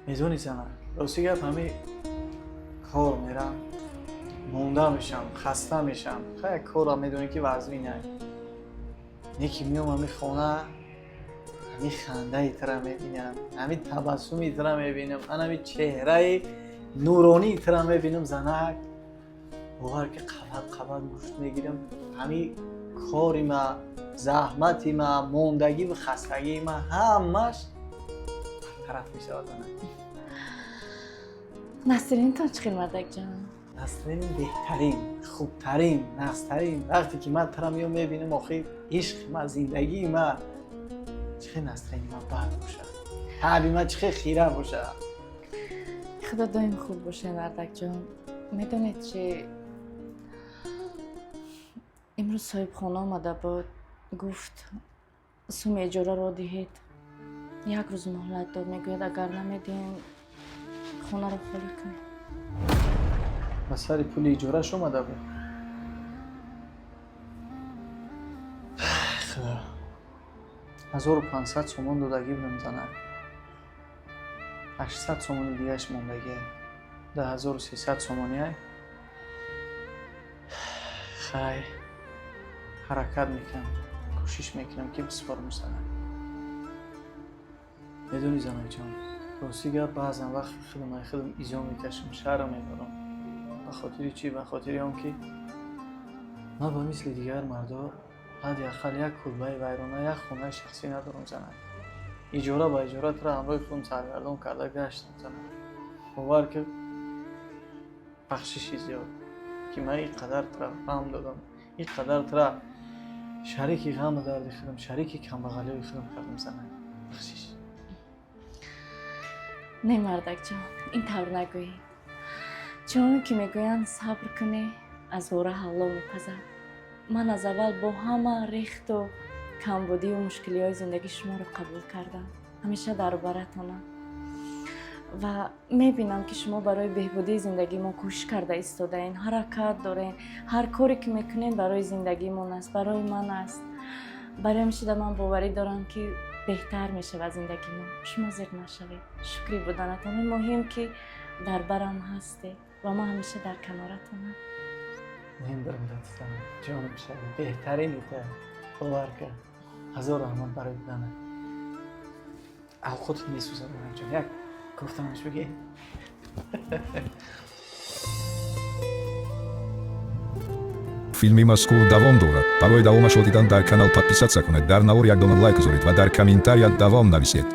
Медонӣ, занак, рости гап, ҳами кор мерам, монда мешам, хаста мешам. Хай, корам медонӣ, ки вазминай. Не ки меом ҳами хона, ҳами хандаи тра мебинам, ҳами табассуми тра мебинам, анами чеҳраи нуронии тра мебинам, занак, бовар ки қабат қабат гӯшт мегирам. Ҳами кори ма, заҳмати ма, мондагиву хастагии ма ҳамаш бартараф мешавад, занак. Насринтон чӣ хел, мардакҷон? Насрин беҳтарин, хубтарин, нағзтарин. Вақте ки ман тра меом, мебинам, охир ишқи ма, зиндагии ма, чӣ хел настроение ма бад бошад, таъби ма чӣ хел хира бошад? Худо доим хуб бошед, мардакҷон. Медонед чи, имрӯз соҳибхона омада буд, гуфт, суми иҷораро диҳед. Як рӯз муҳлат дод, мегӯяд, агар намедиҳем, хонаро холӣ кунед. Ба сари пули иҷораш омада буд? Худо, 1500 сомон додагӣ будам, занак, 800 сомони дигааш мондагия, 2300 сомониай. Хай, ҳаракат мекунам, кӯшиш мекунам, ки бисупорам, занак. Медонӣ, занакҷон, рости гап, баъзан вақт худам ай худам изо мекашам, шарм мебарам. Ба хотири чӣ? Ба хотири он ки ман ба мисли дигар мардо ҳадди ақал як кулбаи вайрона, як хонаи шахсӣ надорам, занак. Иҷора ба иҷора тура ҳамроҳи худам саргардон карда гаштам, занак. Бовар ки, бахшиши зиёд, ки ман ин қадар тура ғам додам, ин қадар тура шарики ғаму дарди худам, шарики камбағалиҳои худам кардам, занак, бахшиш. Не, мардакҷон, ин тавр нагӯед. Чуноне ки мегӯянд, сабр кунӣ, аз ҳора ҳалло мепазад. Ман аз аввал бо ҳама рехту камбудию мушкилиҳои зиндагӣ шуморо қабул кардам, ҳамеша дар баратонам ва мебинам, ки шумо барои беҳбудии зиндагии мо кӯшиш карда истодаен, ҳаракат дорен. Ҳар коре ки мекунем, барои зиндагимон аст, барои ман аст. Барои ҳамин шуда ман боварӣ дорам, ки беҳтар мешавад зиндагимон. Шумо зиқ нашавед. Шукри буданатон. Муҳим, ки дар барам ҳастед ва ман ҳамеша дар каноратонам. Муҳим барам, ҷонам шави, беҳтарини та, бовар кар. Ҳазор раҳмат барои буданат. Авқотат месӯзад, ҷон, як гуфтанаш бигӣ. Филми мазкур давом дорад. Барои давомашро дидан дар канал подписаться кунед, дар навор як дона лайк гузоред ва дар комментария давом нависед.